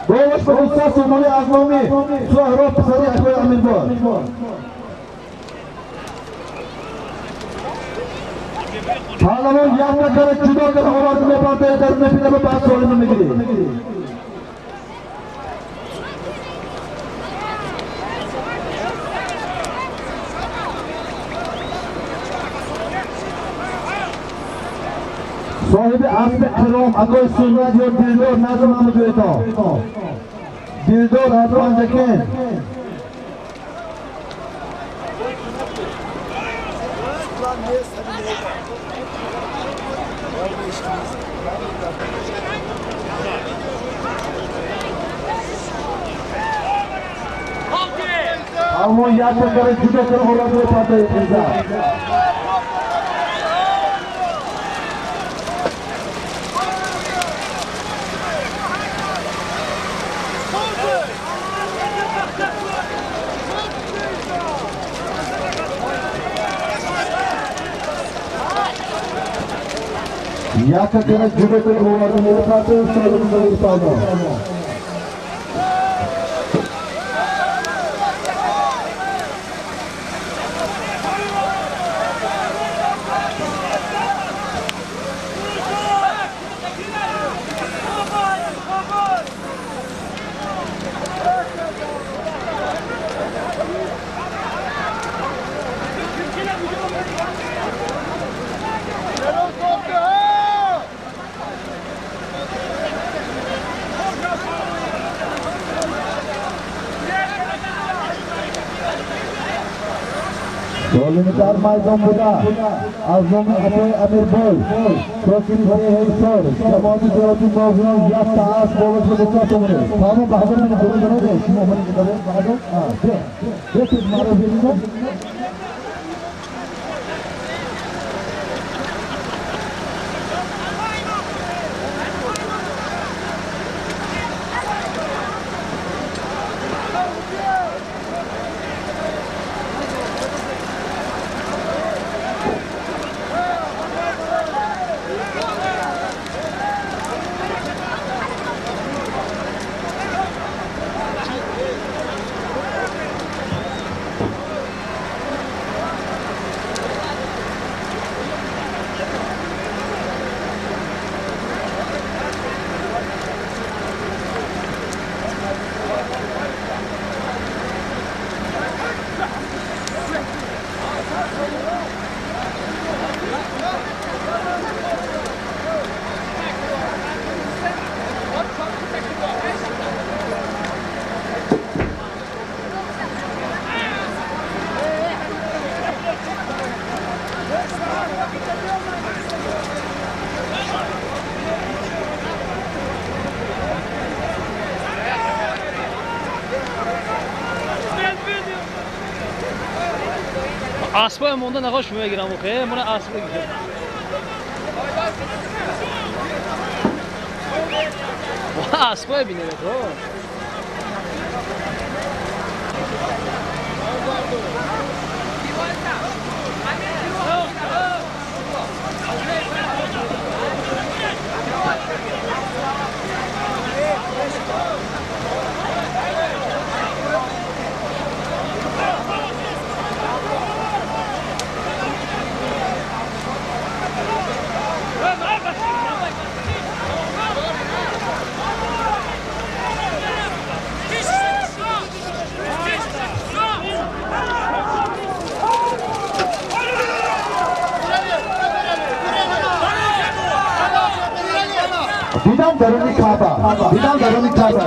Болош ба 200 сомонӣ аз номи Суҳроб писари акои Амирбой. Паҳлавон якта кара ҷудо кара оварда мепартояд, дар мепина ба баъд солима мегирӣ. Соҳиби асби қиром акои Суннат ё Дилдор назди ман биёедон. Дилдор аз Панҷакент. Палвон якта кара ҷудо кара оварда мепартояд хиза. Якка кара ҷудо кара оварда мепартояд, солим мегирӣ палвон. Солимтар майдон буда аз номи акои Амирбой сокини деҳаи Сор ҷамоати деҳоти Моғиён якта аст болош ба 200 сомонӣ. Палвон Баҳодур мана ҳурун дароде, шумо омадед дароде Баҳодур? Бе. Маро бибинед. Аспоя монда нағош мегирам охе, мона асп мегирам. Ва аспоя бинед, о. даруни Каъба. Дидам даруни Каъба.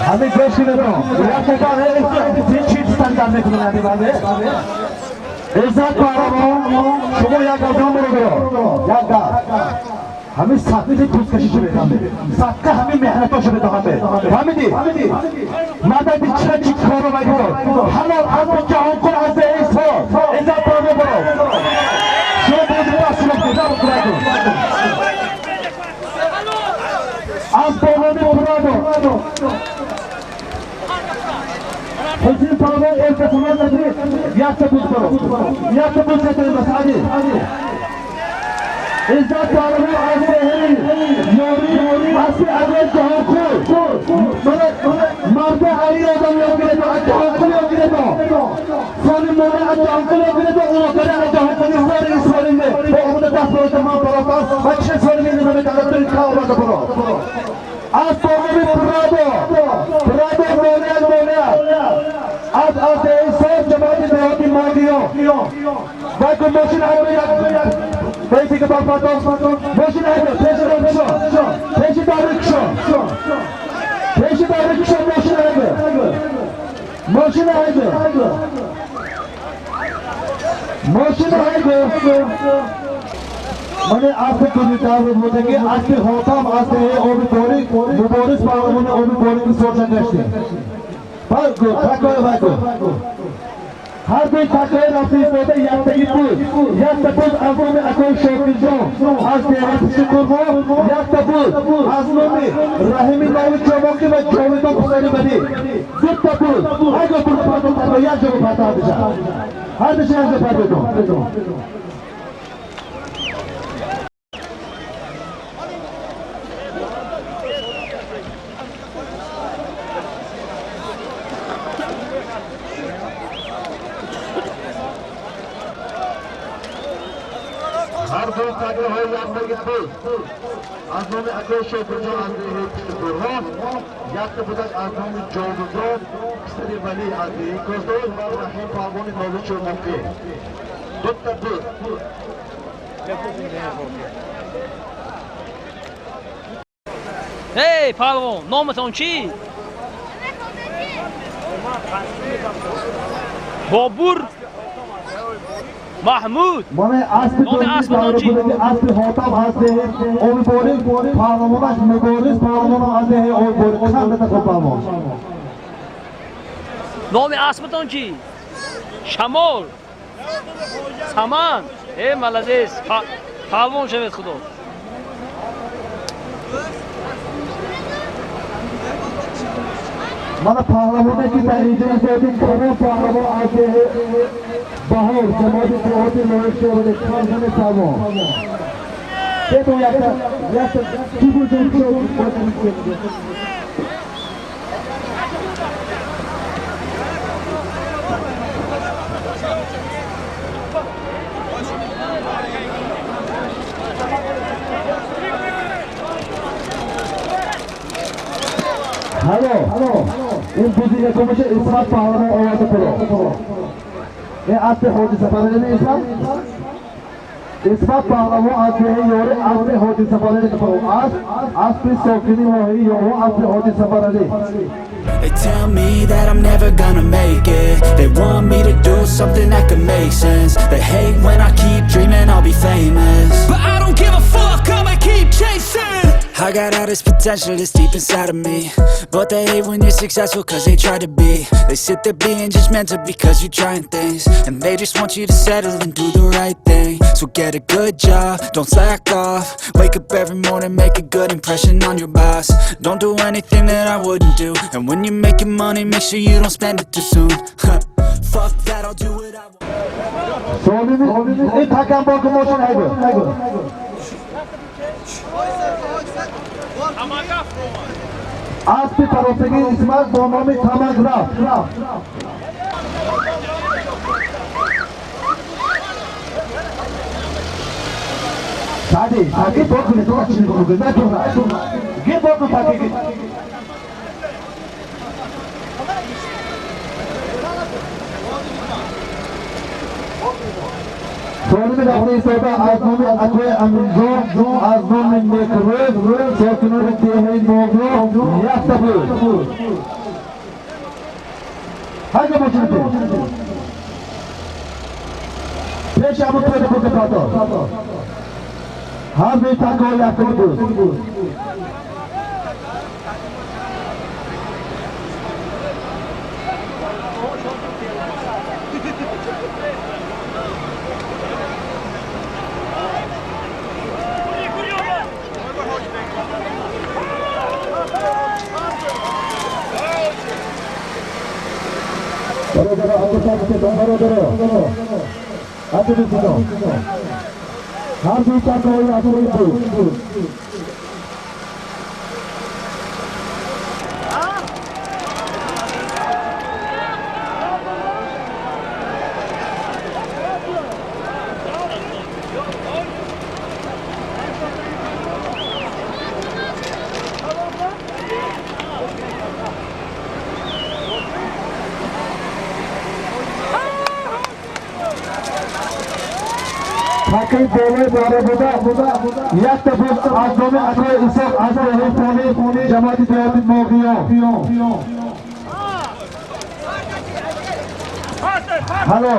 Ҳамин гӯш кунедон. Як чиз мекунад ҳамин банда. Иззат паҳлавон, шумо як гап бародаро, як гап. Ҳамин сатҳи пӯсткашӣ шуда садқа ҳамин меҳнато шуда фаҳмидӣ? Мадади чира чӣ коро мекунад? Ҳалол аз ҷаҳонқул аз Исо. Иззат паҳлавон баро. Шумо бози даст кунед. Аз паҳлавони Пурадо. Ҳусин паҳлавон эркасонат надри якта буз баро. Якта буз метавонад Али. Иззат паҳлавон аз деҳаи Ёрӣ, аспи Азиз Ҷаҳонқул. Марда Али одам ёд гиред, аз Ҷаҳонқул ёд гиред. Соли моне аз Ҷаҳонқул ёд гиред, улотари аз Ҷаҳонқул ҳунари Исроиле. Бо омада даст барои ман баробар ва чӣ соли менамекарда туи Каъба баро. Аз паҳлавони Пурадо, Пурадо монеа монеа. Аз деҳаи ҷамоати деҳоти Модиё. Вайку мошин ҳайбе як Бейти ки барпартоз мошин ҳайбе пеши дар кушо, пеши дар кушо, пеши дар кушо, мошин ҳайбе, мошин ҳайбе, мошин ҳайбе. Мане аспи куҷитар будаги аспи хотам аз деҳаи Оби Борик мубориз паҳлавони Оби Борик сорча гаштем. Вайку такоя вайку. Ҳар дуи такои рафти истода яктаги буд. Якта буд аз номи акои Шокирҷон аз деҳаи Пушти Қурбон, якта буд аз номи Раҳими Нови Чомоқӣ ва Ҷовидон писари Валӣ. Дута буд. Айго буд парто тако як ҷо парто ҳардуша. Ҳардуша як ҷо партойтон. Ҳар дуи такоҳои яктаги буд. Аз номи акои Шокирҷон аз деҳаи Пушти Қурбон, якта будак аз номи Ҷовидон писари Валӣ аз деҳаи Коздор ва Раҳим паҳлавони Нови Чӯрмоқӣ. Дута буд. Эй, паҳлавон, номатон чӣ? Бобур Маҳмуд. Мане аспи аспи хотам аз деҳаи Оби Борик, паҳлавонаш мубориз паҳлавонам аз деҳаи Оби Борик. Қандата хуб паҳлавон. Номи аспатон чӣ? Шамол. Саман. Э, молодец. Паҳлавон шавед худо. Мана паҳлавоне ки дар инҷо истоди калон паҳлавон аз деҳаи Баҳор ҷамоати деҳоти Лоиқ шудаи Карзани паҳлавон. Бетон якта якта ки буд шуд. Ҳало, ин бузи якумаша Исмат паҳлавон оварда пуро. Ин аспи Ҳоҷи Сафаралӣ Исмат? Исмат паҳлавон аз деҳаи Ёрӣ аспи Ҳоҷи Сафаралӣ аспи сокини ноҳияи Ёвон аспи Ҳоҷи Сафаралӣ. They tell me that I'm never gonna make it. They want me to do something that could make sense. They hate when I keep dreaming I'll be famous, but I don't give a fuck, I'ma keep chasing. I got all this potential that's deep inside of me, but they hate when you're successful cause they try to be. They sit there being judgmental because you're trying things, and they just want you to settle and do the right thing. So get a good job, don't slack off. Wake up every morning, make a good impression on your boss. Don't do anything that I wouldn't do, and when you're making money, make sure you don't spend it too soon. Fuck that, I'll do what I want. Солими, ин такам бо мошин ҳайб. Аспи паросагии Исмат бо номи Тамаграф. Сади, таки бо кунед, то чӣ мегӯед? На тура. Гир бо кун таки. Солими рафта истода аз номи акои Аминҷон, аз номи Некрӯз, сокинони деҳаи Моғиён якта буд. Ҳайда бошед. Пеш аму тода буд пато. Ҳар дуи такаҳо якта буд. ҳар дуи такаҳои якта буд. Такаи болои бора буда якта буд аз номи акои Исоқ аз деҳаи Фони ҷамоати деҳоти Моғиён. Ҳало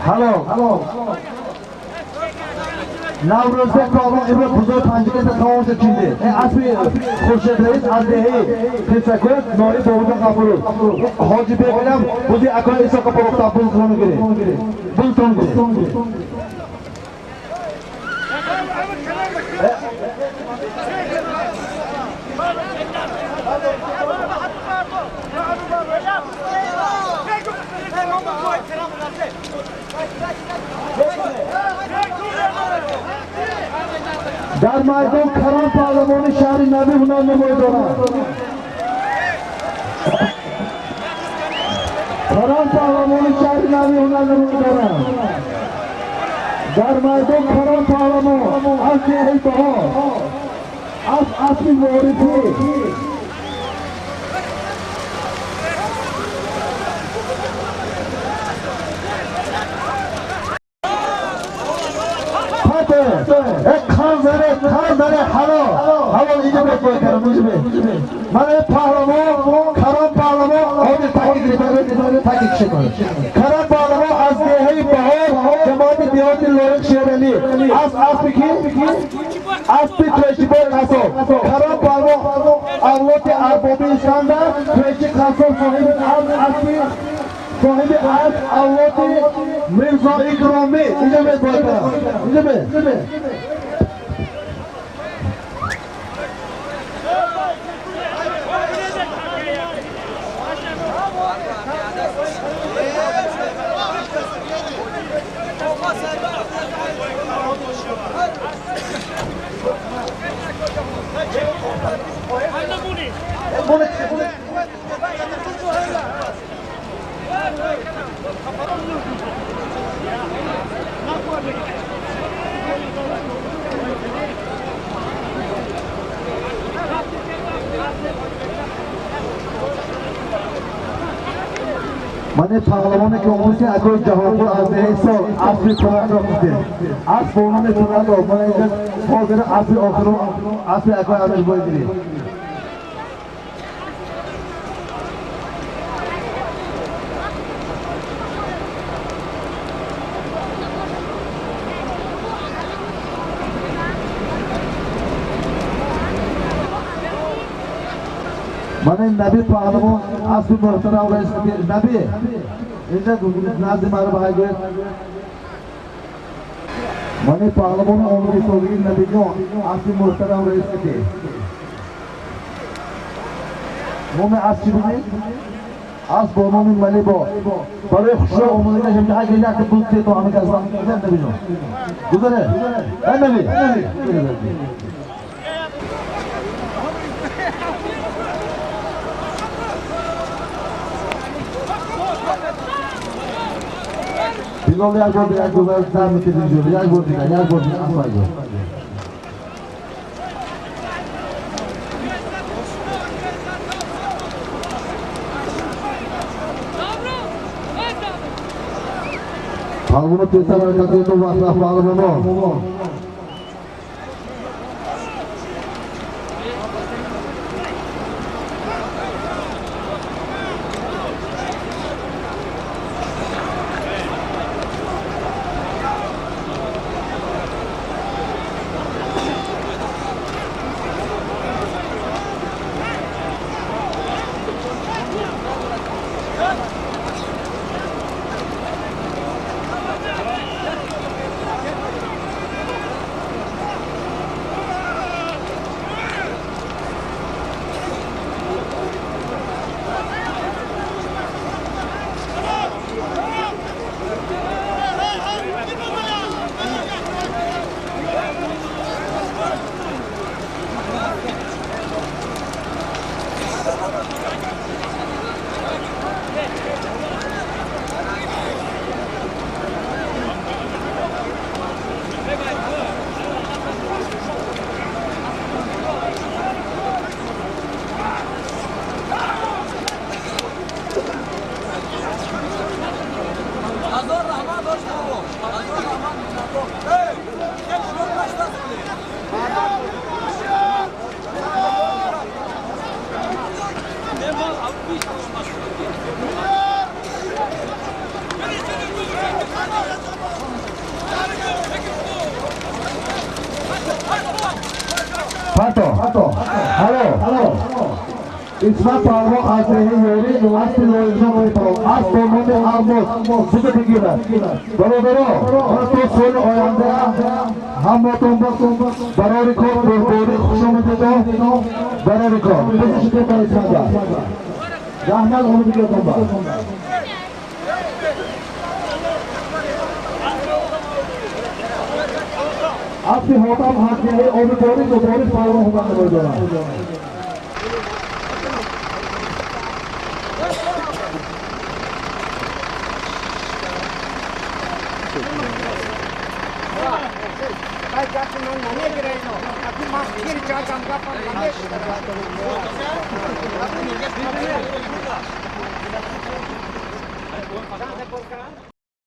ҳало Наврӯзбек паҳлавон имрӯз бузои панҷакента тамомша чинди. Аспи Хуршедраис аз деҳаи Қиссакӯл ноиб Бобуҷон Ғафуров. Ҳоҷибекам бузи акои Исоқа фурӯхта бузтон гирифт. Бузтон гирифт. Дар майдон Карон паҳлавони шаҳри Нави ҳунарнамоӣ доранд. Карон паҳлавони шаҳри Нави ҳунарнамоӣ доранд. Дар майдон Карон паҳлавон аз деҳаи Баҳор, аз аспи Ворифӣ. Канзаре ҳалол ҳалол инҷа бекор карам инҷа. Ман паҳлавон Карон паҳлавон ҳозир таки гирифта таки киша кунад. Карон паҳлавон аз деҳаи Баҳор ҷамоати деҳоти Лоиқ Шералӣ аз аспи ки? Аспи Тоҷибой Қассоб. Карон паҳлавон авлоди арбоби Искандар Тоҷи Қассоб соҳиби аспи соҳиби асп авлоди Мирзо Икромӣ. Инҷа бекор карам. Инҷа бе. Ман паҳлавоне ки омӯзӣ акои Ҷаҳонпур аз деҳаи Сол аспи Пуракро куште. Асп бо номи Пуракро ман инҷа ҳозир аспи охирон аспи акои Амирбой гирифт. Ман Наби паҳлавон аспи муҳтарам раис Наби инҷа назди маро ба гӯяд. Ман паҳлавон омӯзи согии Набиҷон аспи муҳтарам раис ки. Номи асп чӣ буд? Асп бо номи Малибо. Барои хушро омодагиаш ҳамҷа як буд се то ҳама кас Набиҷон. Гузаре. Эй Наби. Билол як бор дигар гузар дар мекардем ҷӯ, як бор дигар, як бор дигар асп айгӯ. Палвоно тезтар ҳаракат кунед, вақт рафт паҳлавоно. Парто. Ҳало. Исмат паҳлавон аз деҳаи Ёрӣ, аспи Лоиқҷон Оипалов, асп бо номи Алмос буза бигирад. Бародаро, ман то соли оянда ҳаматон барори кор, бурдборӣ, хушомадедо, барори кор. Буза шуд ба Исматба. Раҳмат омадигиятон ба. Аспи Ҳотам аз деҳаи Оби Борик бо Борис паҳлавон ҳунарнамоӣ дорад.